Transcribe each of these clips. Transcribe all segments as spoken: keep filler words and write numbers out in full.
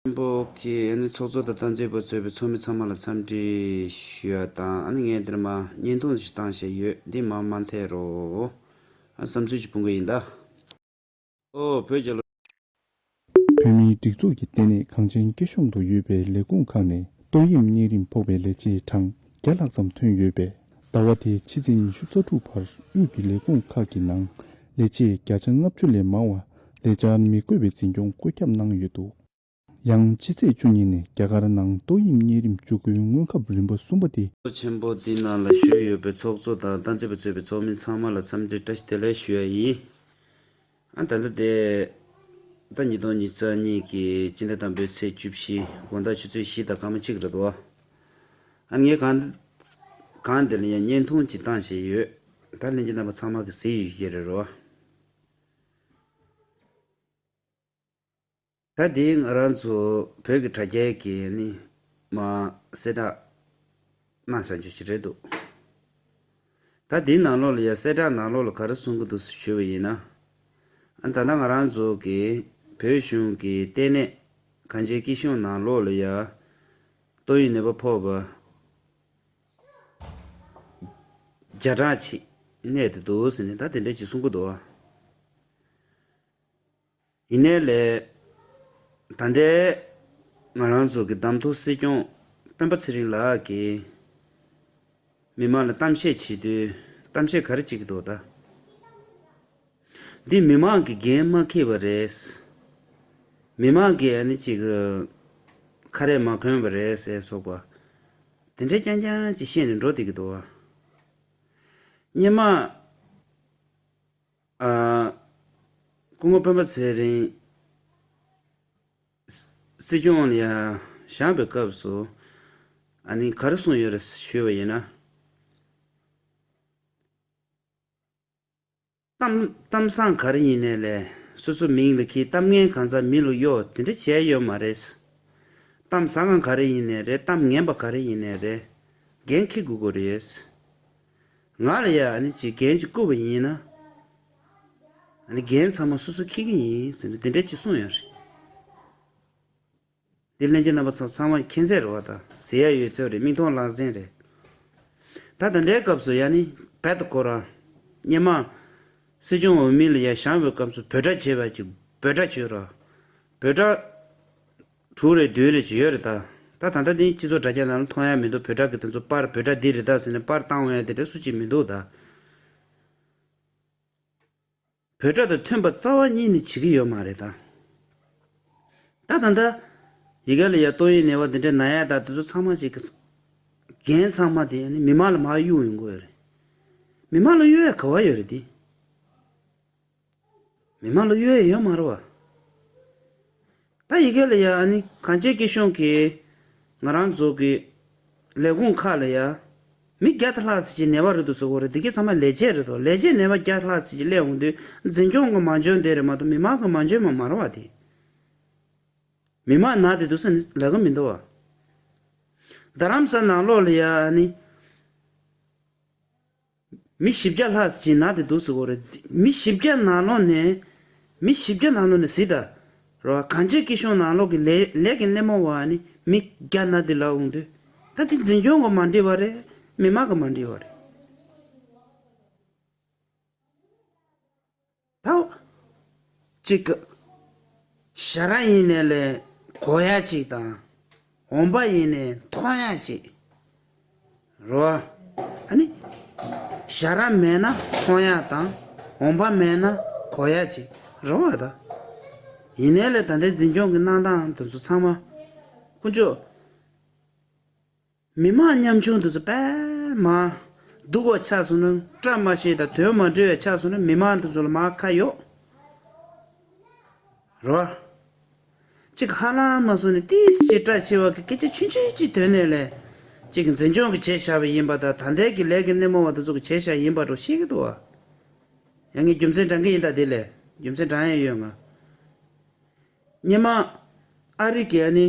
ཆེན་པོ་གིས་ཨ་ནི་ཚོགས་གཙོ་དང་སྟངས་འཛིན་པ་གཙོས་པའི་ཚོགས་མི་ཚང་མ་ལ་འཚམས་འདྲི་ཞུ་ཡ་དང་། ཨ་ནི་ངས་འདིར་མ་བརྙན་ཐུང་ཞིག་བཏང་བཞག་ཡོད། འདི་མ་མ་མཐའ་རོ། ཨ་བསམ་ཚུལ་ཞིག་སྤུངས་གི་ཡིན་ད། ཨོ་བོད་རྒྱལ་ལོ། བོད་མིའི་སྒྲིག་འཛུགས་ཀྱི་ལྟེ་གནས་གངས་ཅན་སྐྱིད་གཤོངས་དུ་ཡོད་པའི་ལས་ཁུངས་ཁག་ནས་ཏོག་དབྱིབས་གཉན་རིམས་ཕོག་པའི་ལས་བྱེད་གྲངས་བརྒྱ་ལྷག་ཙམ་ཐོན་ཡོད་པས། ཟླ་བ་འདིའི་ཕྱི་ཚེས་ཉི་ཤུ་རྩ་དྲུག་བར་དབུས་ཀྱི་ལས་ཁུངས་ཁག་གི་ནང་ལས་བྱེད་བརྒྱ་ཆ་ལྔ་བཅུ་ལས་མང་བ་ལས་བཅར་མི་དགོས་པའི་འཛིན་སྐྱོང་བཀོད་ཁྱབ་གནང་ཡོད་འདུག། ཡང་ཕྱི་ཚེས་བཅུ་གཉིས་ནས་རྒྱ་གར་ནང་ཏོག་དབྱིབས་གཉན་རིམས་བཅུ་དགུའི་སྔོན་ཁབ་རིམ་པ་གསུམ་པ་དེ། ཚོགས་ཆེན་པོ་འདི་ནང་ལ་ཞུགས་ཡོད་པའི་ཚོགས་གཙོ་དང་སྟངས་འཛིན་པ་གཙོས་པའི་ཚོགས་མི་ཚང་མ་ལ་འཚམས་འདྲི་བཀྲ་ཤིས་བདེ་ལེགས་ཞུ་ཡ་ཡིན། ཨ་ད་ལྟ་དེ་ད་ཉིས་སྟོང་ཉི་ཤུ་རྩ་གཉིས་ཀྱི་སྤྱི་ཟླ་དང་པོའི་ཚེས་བཅུ་བཞི་དགོང་དག་ཆུ་ཚོད་བཞི་དང་སྐར་མ་གཅིག་རེད་འདུག། ཨ་ངས་གང་གང་དེ་ལ་ཡང་བརྙན་ཐུང་ཅིག་བཏང་བཞིན་ཡོད། ད་ལྷན་རྒྱས་རྣམ་པ་ཚང་མ་གིས་གཟིགས་ཡོད་ཀྱི་རེད་རོ། ད་དེ་ང་རང་ཚོ་བོད་ཀྱི་དྲ་རྒྱའི་གི་ནི་མ་གསལ་བསྒྲགས་གནང་བཞག་རྒྱུ་ཞིག་རེད་འདུག། ད་དེའི་ནང་ལོགས་ལ་ཡ་གསལ་བསྒྲགས་ནང་ལོགས་ལ་ག་རེ་གསུང་གི་འདུག་ཞུས་པ་ཡིན་ན། ཨ་ད་ལྟ་ང་རང་ཚོ་གི་བོད་གཞུང་གི་ལྟེ་གནས་གངས་ཅན་སྐྱིད་གཤོངས་ནང་ལོགས་ལ་ཡ་ཏོག་དབྱིབས་ནད་པ་ཕོག་པ་བརྒྱ་གྲངས་ཅིག་གནས་བསྡད་འདུག་ཟེར་ནས་ད་དེ་འདྲ་ཅིག་གསུང་གི་འདུག། ཡིན་ནའི་ལས། ད་ལྟའི་ང་རང་ཚོ་གི་གདམ་ཐོ་སྲིད་སྐྱོང་སྤེན་པ་ཚེ་རིང་ལགས་ཀྱིས་མི་མང་ལ་གཏམ་བཤད་བྱེད་དུས་གཏམ་བཤད་ག་རེ་བྱེད་ཀྱི་འདུག་ད། འདི་མི་མང་གིས་འགན་མ་འཁྱེར་བ་རེད། མི་མང་གིས་ཨ་ནི་ཅིག་ཁ་རས་མ་གོན་པ་རེད་ཟེར་སོགས་པ། དེ་འདྲ་རྐྱང་རྐྱང་ཅིག་བཤད་ནས་འགྲོ་བསྡད་ཀྱི་འདུག་བ། སྔོན་མ། ཨ། སྐུ་ངོ་སྤེན་པ་ཚེ་རིང་སྲིད་སྐྱོང་ལ་ཡ་བཞེངས་པའི་སྐབས་སུ་ཨ་ནི་ག་རེ་གསུངས་ཡོད་རེད་ཞུས་པ་ཡིན་ན། གཏམ་གཏམ་བཟང་ག་རེ་ཡིན་ནའི་ལས་སོ་སོ་མིང་ལ་འཁྱེར། གཏམ་ངན་གང་ཟག་མི་ལ་གཡོག་དེ་འདྲ་བྱས་ཡོད་མ་རེད། གཏམ་བཟང་གང་ག་རེ་ཡིན་ནའི་རེད། གཏམ་ངན་པ་ག་རེ་ཡིན་ནའི་རེད། འགན་འཁྱེར་དགོས་ཀྱི་རེད། ང་ལ་ཡ་ཨ་ནི་ཅིག་འགན་ཅིག་བསྐུར་བ་ཡིན་ན། ཨ་ནི་འགན་ཚང་མ་སོ་སོ་འཁྱེར་གྱི་ཡིན་ཟེར་ནས་དེ་འདྲ་ཅིག་གསུངས་ཡོད་རེད། འདི་ལྷན་རྒྱས་རྣམ་པ་ཚོ་ཚང་མ་མཁྱེན་གསལ་རེད་བ། ད་ཟེར་ཡ་ཡོད་ཚོད་རེད། མིག་མཐོང་ལག་ཟིན་རེད། ད་ད་ལྟའི་སྐབས་སུ་ཡ་ནི་བེད་ཁོ་ར་སྔོན་མ་སྲིད་སྐྱོང་འོས་མི་ལ་ཡ་བཞེངས་པའི་སྐབས་སུ་འབོད་སྒྲ་བྱས་པ་ཅིག་འབོད་སྒྲ་བྱོས་ར། འབོད་སྒྲ་དྲུག་རེ་བདུན་རེ་ཅིག་ཡོད་རེད་ད། ད་ད་ལྟ་འདི་སྤྱི་ཚོགས་དྲ་རྒྱ་ནང་ལ་མཐོང་ཡ་མི་འདུག། འབོད་སྒྲ་གི་དེ་ཚོ་པར་འབོད་སྒྲ་འདི་རེད་ད་ཟེར་ནས་པར་བཏང་འོང་ཡ་དེ་འདྲ་སུ་གཅིག་མི་འདུག་ད། འབོད་སྒྲ་དང་མཐུན་པ་རྩ་བ་ཉིད་ནས་བྱེད་ཀྱི་ཡོད་མ་རེད་ད། ད་ད་ལྟ་ཡི་གེ་ལ་ཡ་ཏོག་དབྱིབས་ནད་པ་འདི་འདྲ་ན་ཡ་ད་དེ་ཚོ་ཚང་མ་ཅིག་གི་འགན་ཚང་མ་དེ་ནི་མི་མང་ལ་མར་གཡུག་ཡོང་གི་ཡོད་རེད། མི་མང་ལ་གཡུག་ཡ་ག་བ་ཡོད་རེད་དེ། མི་མང་ལ་གཡུག་ཡ་ཡོད་མ་རེད་བ། ད་ཡི་གེ་ལ་ཡ་ཨ་ནི་གངས་ཅན་སྐྱིད་གཤོངས་ཀྱི་ང་རང་ཚོ་གི་ལས་ཁུངས་ཁག་ལ་ཡ་མི་བརྒྱ་དང་ལྷག་ཙམ་ཅིག་ནད་པ་རེད་འདུག་ཟེར་གོ་རེད། དེ་གི་ཚང་མ་ལས་བྱེད་རེད་དོ། ལས་བྱེད་ནད་པ་བརྒྱ་ལྷག་ཙམ་ཅིག་སླེབས་འོང་དུས་འཛིན་སྐྱོང་གི་མ་འཇོན་དེ་རེད་མ་གཏོགས་མི་མང་གི་མ་འཇོན་མ་མ་རེད་བ་དེ། མི་མང་ན་དེ་འདུག་ཟེར་ནས་ལས་ཀ་མི་འདུག་བ། རྡ་རམ་ས་ནང་ལོགས་ལ་ཡ་ཨ་ནི། མི་བཞི་བརྒྱ་ལྷག་ཅིག་ན་དེ་འདུག་ཟེར་གོ་རེད། མི་བཞི་བརྒྱ་ནང་ལོགས་ནས། མི་བཞི་བརྒྱ་ནང་ལོགས་ནས་གཟིགས་དང་། རོ། གངས་ཅན་སྐྱིད་གཤོངས་ནང་ལོགས་ཀྱི་ལས་ལས་ཀྱི་སྣེ་མོ་བ་ནི་མི་བརྒྱ་ན་དེ་ལ་འོང་དུས། ད་དེ་འཛིན་སྐྱོང་གི་མ་འགྲིག་པ་རེད། མི་མང་གི་མ་འགྲིག་པ་རེད། ད། གཅིག་གི། ཞ་ར་ཡིན་ནའི་ལས་གོ་ཡ་གཅིག་དང་། འོང་པ་ཡིན་ནའི་མཐོང་ཡ་གཅིག་རོ། ཨ་ནི། ཞ་ར་མེད་ན་མཐོང་ཡ་དང་། འོང་པ་མེད་ན་གོ་ཡ་གཅིག་རོ་བ་ད། ཡིན་ནའི་ལས་ད་ལྟའི་འཛིན་སྐྱོང་གི་གནང་སྟངས་དེ་ཚོ་ཚང་མ། དཀོན་མཆོག། མི་མང་ཉམ་ཆུང་དེ་ཚོ་དཔེ་མ། སྡུག་པ་ཆགས་སོང་ན། བཀྲ་མ་ཤིས་དང་དོན་མ་འགྲུབ་པ་ཆགས་སོང་ན་མི་མང་དེ་ཚོ་ལ་མར་ཁ་གཡོག་རོ། གཅིག་ཧ་ལམ་མ་སོང་ནས་ཏིས་ཅིག་བཀྲ་ཤིས་པ་གི་སྐད་ཆ་ཆུང་ཆུང་ཅིག་ཐོན་ནས་ལས། གཅིག་གི་འཛིན་སྐྱོང་གི་བྱས་བཞག་པ་ཡིན་པ་དང་། ད་ལྟའི་གི་ལས་ཀྱི་སྣེ་མོ་བ་དེ་ཚོ་གི་བྱས་བཞག་ཡིན་པ་འགྲོ་ཤེས་ཀྱི་འདུག་བ། ཡང་ངས་རྒྱུ་མཚན་དྲང་གི་ཡིན་ད་དེ་ལས། རྒྱུ་མཚན་དྲང་ཡ་ཡོད་ང་། སྔོན་མ། ཨ་རི་གི་ཨ་ནི།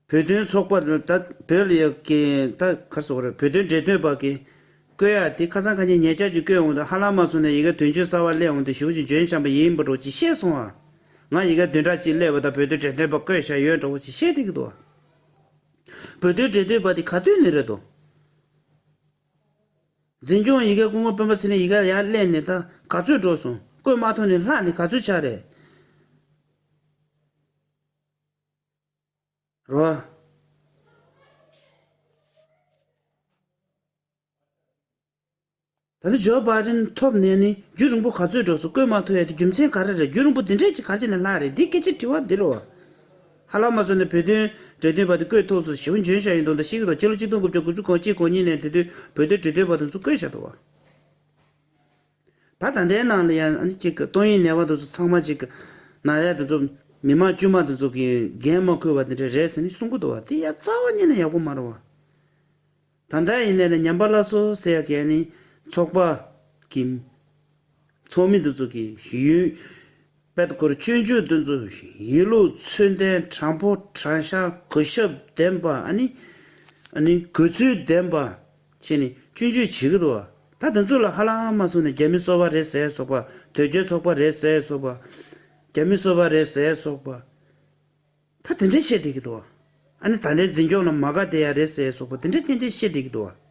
བོད་དོན་ཚོགས་པ་ད་བོད་ལ་ཡ་གི་ད་ག་རེ་ཟེར་དགོས་རེད། བོད་དོན་འབྲེལ་མཐུད་པ་གི་བསྐོ་ཡ་དེ་ཁ་སང་ཁ་ཉིན་ཉེ་ཆར་གྱི་བསྐོས་འོང་དུས་ཧ་ལམ་མ་སོང་ནས་ཡི་གེ་དོན་གཅོད་གསར་པ་སླེབས་འོང་དུས་ཞེ་པོ་ཅིག་འཇོན་ཤམ་པ་ཡིན་པ་འགྲོ་ཅིག་བཤད་སོང་ཨ། ང་ཡི་གེ་བདུན་ཕྲག་གཅིག་སླེབས་པ་དང་བོད་དོན་འབྲེལ་མཐུད་པ་བསྐོས་བཞག་ཡོད་འདྲ་བོ་ཅིག་བཤད་བསྡད་ཀྱི་འདུག་བ། བོད་དོན་འབྲེལ་མཐུད་པ་དེ་ག་དུས་ནས་རེད་དོ། འཛིན་སྐྱོང་ཡི་གེ་སྐུ་ངོ་སྤེན་པ་ཚེ་རིང་ཡི་གེ་ཡར་སླེབས་ནས་ད་ག་ཚོད་འགྲོ་སོང་། བསྐོས་མ་ཐུབ་ནས་ལྷག་ནས་ག་ཚོད་ཆགས་རེད། རོ། ད་ལྟ་ཇོ་བྷའི་ཌེན་ཐོབ་ནས་ནི་རྒྱུན་རིང་པོ་ག་ཚོད་འགྲོ་སོང་། བསྐོས་མ་ཐུབ་ཡ་དེ་རྒྱུ་མཚན་ག་རེ་རེད། རྒྱུན་རིང་པོ་འདི་འདྲས་ཅིག་ག་རེ་བྱས་ནས་ལྷག་རེད། འདི་སྐད་ཆའི་དྲི་བ་འདི་རེད་བ། ཧ་ལམ་མ་སོང་ནས་བོད་དོན་འབྲེལ་མཐུད་པ་དེ་བསྐོས་ཐུབ་སོང་། ཞེ་པོ་འཇོན་བཞག་ཡིན་མདོག་འདྲ་ཤེས་ཀྱི་འདུག་ཕྱི་ལོ་ཆིག་སྟོང་དགུ་བརྒྱ་དགུ་བཅུ་གོ་གཅིག་གོ་གཉིས་ནས་དེ་དུས་བོད་དོན་འབྲེལ་མཐུད་པ་དེ་ཚོ་བསྐོས་བཞག་འདུག་བ། ད་ད་ལྟའི་ནང་ལ་ཡང་ཨ་ནི་གཅིག་གི་ཏོག་དབྱིབས་ནད་པ་དེ་ཚོ་ཚང་མ་གཅིག་གི་ན་ཡ་དེ་ཚོ་མི་མང་དཀྱུས་མ་དེ་ཚོ་གི་འགན་མ་འཁུར་བ་དེ་འདྲ་རེད་ཟེར་ནས་གསུང་གི་འདུག་བ། དེ་ཡ་རྩ་བ་ཉིད་ནས་ཡག་པོ་མ་རེད་བ། ད་ལྟ་ཡིན་ནའི་ལ་ཉམས་པ་སླར་གསོ་ཟེར་ཡ་གི་ཨ་ནི་ཚོགས་པ་གི་ཚོགས་མི་དེ་ཚོ་གི་ཡུན་དཔེ་ཁོ་རང་སྤྱོད་འཇུག་དེ་ཚོ་ཡིན་ལུགས་ཚུལ་ལྡན་དྲང་པོ་དྲང་བཞག་གུས་ཞབས་ལྡན་པ། ཨ་ནི་ཨ་ནི་གུས་ཚུལ་ལྡན་པ་བྱས་ནས་སྤྱོད་འཇུག་བྱེད་ཀྱི་འདུག་བ། ད་དེ་ཚོ་ལ་ཧ་ལམ་མ་སོང་ནས་རྒྱ་མི་སོ་པ་རེད་ཟེར་སོགས་པ། དོལ་རྒྱལ་ཚོགས་པ་རེད་ཟེར་སོགས་པ། རྒྱ་མི་སོ་པ་རེད་ཟེར་སོགས་པ། ད་དེ་འདྲས་བཤད་བསྡད་ཀྱི་འདུག་བ། ཨ་ནི་ད་ལྟའི་འཛིན་སྐྱོང་ལ་མ་དགའ་བསྡད་ཡ་རེད་ཟེར་སོགས་པ། དེ་འདྲས་སྐད་ཆ་བཤད་བསྡད་ཀྱི་འདུག་བ།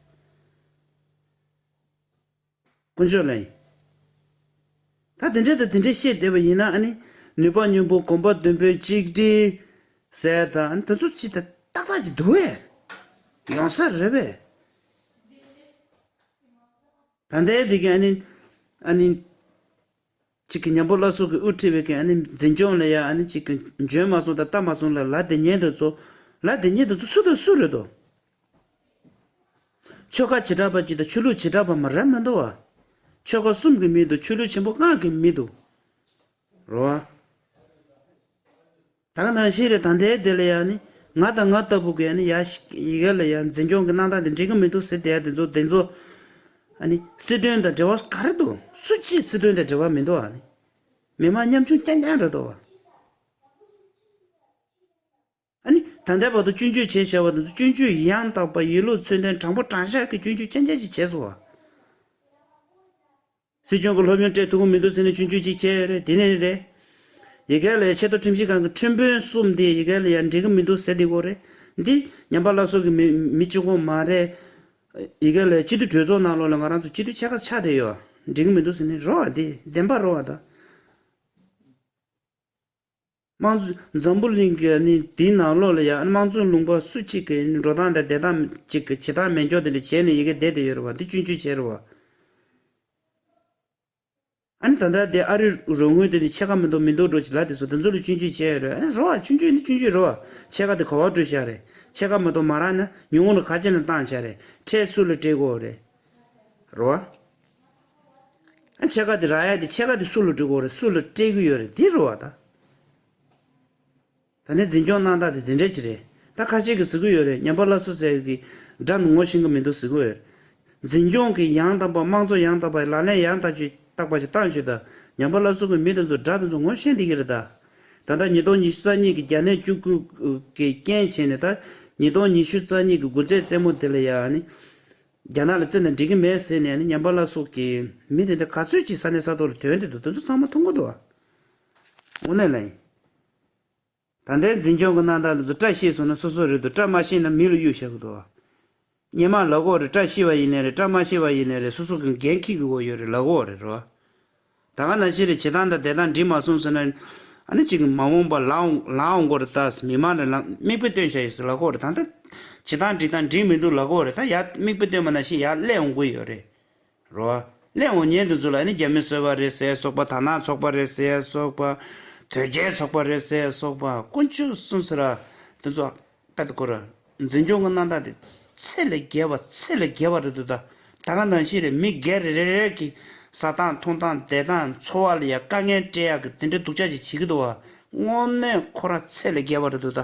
དཀོན་མཆོག་ལ་ཡིན། ད་དེ་འདྲས་དང་དེ་འདྲས་བཤད་བསྡད་པ་ཡིན་ན། ཨ་ནི་ནུས་པ་སྙོམས་པོ་གོམ་པ་མདུན་སྤོས་གཅིག་སྒྲིལ་ཟེར་དང་། ཨ་ནི་དེ་ཚོ་ཅི་ད་ཏག་ཏག་ཅིག་འདུག་བས། ཡོང་ས་རེད་པས། ད་ལྟའི་དེ་གི་ཨ་ནི་ཨ་ནི་གཅིག་གི་ཉམས་པ་སླར་གསོ་གི་དབུ་ཁྲིད་པའི་གི་ཨ་ནི་འཛིན་སྐྱོང་ལ་ཡ། ཨ་ནི་གཅིག་གི་འཇོན་མ་སོང་དང་ལྟ་མ་སོང་ལ་ལ་དེ་ཉན་དེ་ཚོ། ལ་དེ་ཉན་དེ་ཚོ་སུ་དང་སུ་རེད་དོ། ཆོལ་ཁ་བྱེ་བྲག་པ་གཅིག་དང་ཆོས་ལུགས་བྱེ་བྲག་པ་མ་རེད་མི་འདུག་བ། ཆོལ་ཁ་གསུམ་གྱི་མི་འདུག་ཆོས་ལུགས་ཆེན་པོ་ལྔ་གི་མི་འདུག་རོ། ད་ག་ནང་བཞིན་རེད། ད་ལྟའི་དེ་ལ་ཡ་ནི་ང་དང་ང་ལྟ་བུ་གི་ཡ་ནི་ཡ་ཡི་གེ་ལ་ཡ་འཛིན་སྐྱོང་གི་གནང་སྟངས་དེ་འགྲིག་གི་མི་འདུག་ཟེར་བསྡད་ཡ་དེ་ཚོ། དེ་ཚོ་ཨ་ནི་སྲིད་དོན་དང་འབྲེལ་བ་ག་རེ་འདུག་སུ་གཅིག་སྲིད་དོན་དང་འབྲེལ་བ་མི་འདུག་ཨ་ནི་མི་མང་ཉམ་ཆུང་རྐྱང་རྐྱང་རེད་འདུག་བ། ཨ་ནི་ད་ལྟའི་བར་དུ་སྐྱོན་བརྗོད་བྱས་བཞག་པ་དེ་ཚོ་སྐྱོན་བརྗོད་ཡང་དག་པ་ཡིན་ལུགས་ཚུལ་ལྡན་དྲང་པོ་དྲང་བཞག་གི་སྐྱོན་བརྗོད་རྐྱང་རྐྱང་ཅིག་བྱས་སོང་བ། སྲིད་སྐྱོང་གི་སློབ་ཡོན་སྤྲད་ཐུབ་ཀྱི་མི་འདུག་ཟེར་ནས་སྐྱོན་བརྗོད་ཅིག་བྱས་ཡོད་རེད། དེ་ནས་རེད། ཡི་གེ་ལ་ཡ་ཆེས་མཐོ་ཁྲིམས་ཞིབ་ཁང་གི་ཁྲིམས་དཔོན་གསུམ་དེ་ཡི་གེ་ལ་ཡ་འགྲིག་གི་མི་འདུག་ཟེར་བསྡད་ཀྱི་ཡོད་རེད། འདི་ཉམས་པ་སླར་གསོ་གི་མི་མི་གཅིག་པོ་མ་རེད། ཡི་གེ་ལ་ཡ་སྤྱི་འཐུས་གྲོས་ཚོགས་ནང་ལོགས་ལ་ང་རང་ཚོ་སྤྱི་འཐུས་ཆེ་ཁག་ཆགས་བསྡད་ཡོད། འགྲིག་གི་མི་འདུག་ཟེར་ནས་རོ་བ། འདི་བདེན་པ་རོ་བ་ད། དམངས་གཙོ་འཛམ་བུ་གླིང་གི་ནི་དེའི་ནང་ལོགས་ལ་ཡ་དམངས་གཙོའི་ལུང་པ་སུ་གཅིག་གི་འགྲོ་སྟངས་དང་བསྡད་སྟངས་གཅིག་གི་བྱེད་སྟངས་མེད་འགྱོག་དེ་འདྲ་བྱས་ནས་ཡི་གེ་བསྡད་དེ་ཡོད་རེད་བ། འདི་སྐྱོན་བརྗོད་བྱས་རེད་བ། ཨ་ནི་ད་ལྟ་དེ་ཨ་རིའི་རོགས་དངུལ་དེ་ནི་ཕྱེད་ཀ་མི་འདུག་མི་འདུག་འགྲོ་ཅིག་ལབ་དེ་ཚོ་དེ་ཚོ་ལ་སྐྱོན་བརྗོད་བྱས་ཡོད་རེད། ཨ་ནི་རེད་བ། སྐྱོན་བརྗོད་ནི་སྐྱོན་བརྗོད་རེད་བ། ཕྱེད་ཀ་དེ་ག་བ་འགྲོ་བཞག་རེད། ཕྱེད་ཀ་མ་གཏོགས་མ་རག་ན་ཉུང་ངུ་ལ་ག་བྱས་ནས་བཏང་བཞག་རེད། ཁྲལ་སུ་ལ་སྤྲད་དགོས་རེད། རེད་བ། ཨ་ཕྱེད་ཀ་དེ་རག་ཡ་དེ་ཕྱེད་ཀ་དེ་སུ་ལ་སྤྲད་དགོས་རེད། སུ་ལ་སྤྲད་ཀྱི་ཡོད་རེད། དེ་རེད་བ་ད། ད་ནི་འཛིན་སྐྱོང་གནང་སྟངས་དེ་དེ་འདྲ་ཅིག་རེད། ད་ཁ་ཤས་ཀྱིས་ཟེར་གྱི་ཡོད་རེད། ཉམས་པ་སླར་གསོ་ཟེར་གྱི་དགྲ་ངོ་ཤེས་ཀྱི་མི་འདུག་ཟེར་གྱི་ཡོད་རེད། འཛིན་སྐྱོང་གི་ཡང་དག་པ། དམངས་གཙོ་ཡང་དག་པ། ལག་ལེན་ཡང་དག་ཅིག་བསྟར་བ་ཞིག་བཏང་ཞིག་ད་ཉམས་པ་སླར་གསོ་གི་མི་དེ་ཚོ། དགྲ་དེ་ཚོ་ངོ་ཤེས་བསྡད་ཀྱི་རེད་ད། ད་ལྟ་ཉིས་སྟོང་ཉི་ཤུ་རྩ་གཉིས་ཀྱི་རྒྱ་ནད་བཅུ་དགུ་གི་རྐྱེན་བྱས་ནས། ད་ཉིས་སྟོང་ཉི་ཤུ་རྩ་གཉིས་ཀྱི་དགུ་ཚེས་རྩེད་མོ་དེ་ལ་ཡ་ནི་རྒྱ་ནག་ལ་རྩེ་ན་འགྲིག་གི་མེད་ཟེར་ནས་ནི་ཉམས་པ་སླར་གསོ་གི་མི་དེ་འདྲ་ག་ཚོད་ཅིག་ས་གནས་ས་ཐོག་ལ་ཐོན་བསྡད་འདུག་དེ་ཚོ་ཚང་མ་མཐོང་གི་འདུག་བ། དངོས་གནས་ལ་ཡིན། ད་ལྟའི་འཛིན་སྐྱོང་གི་གནང་སྟངས་འདི་ཚོ་བཀྲ་ཤིས་སོང་ན་སོ་སོ་རེད་འདུག་བཀྲ་མ་ཤིས་ན་མི་ལ་གཡུག་བཞག་གི་འདུག་བ། སྔོན་མ་ལབ་དགོས་རེད། བཀྲ་ཤིས་པ་ཡིན་ནའི་རེད། བཀྲ་མ་ཤིས་པ་ཡིན་ནའི་རེད། སོ་སོ་གི་འགན་འཁྱེར་དགོས་ཡོད་རེད། ལབ་དགོས་རེད། རེད་བ། ད་ག་ནང་བཞིན་རེད། བྱེད་སྟངས་དང་བསྡད་སྟངས་འགྲིག་མ་སོང་ཟེར་ན། ཨ་ནི་གཅིག་གི་མ་འོངས་པ་ལངས་ལངས་འོང་གི་རེད་ད། མི་མང་ལ་ལངས་མིག་དཔེ་སྟོན་བྱ་ཡོད་ཟེར་ལབ་དགོས་རེད། ད་ལྟ་བྱེད་སྟངས་འགྲིག་སྟངས་འགྲིག་མི་འདུག་ལབ་དགོས་རེད། ད་ཡར་མིག་དཔེ་སྟོན་པ་ནང་བཞིན་ཡར་སླེབས་འོང་གི་ཡོད་རེད། རོ། སླེབས་འོང་མཁན་དེ་ཚོ་ལ་ནི་རྒྱ་མི་གསོད་པ་རེད་ཟེར་སོགས་པ། དར་ནག་ཚོགས་པ་རེད་ཟེར་སོགས་པ། དོལ་རྒྱལ་ཚོགས་པ་རེད་ཟེར་སོགས་པ། དཀོན་མཆོག་གསུམ་ཟེར་ར་དེ་ཚོ་པད་ཀོ་ར། འཛིན་སྐྱོང་གི་གནང་སྟངས་དེ་ཚད་ལས་བརྒལ་བ། ཚད་ལས་བརྒལ་བ་རེད་འདུག་ད་ད་ག་ནང་བཞིན་རེད། མི་སྒེར་རེ་རེ་གི་ཟ་སྟངས་འཐུང་སྟངས་བསྡད་སྟངས་འཚོ་བ་ལ་ཡ་དཀའ་ངལ་སྤྲད་ཡག་གི་དེ་འདྲའི་སྡུག་ཅག་ཅིག་བྱེད་ཀྱི་འདུག་བ། དངོས་གནས་ཁོ་ར་ཚད་ལས་བརྒལ་བ་རེད་འདུག་ད།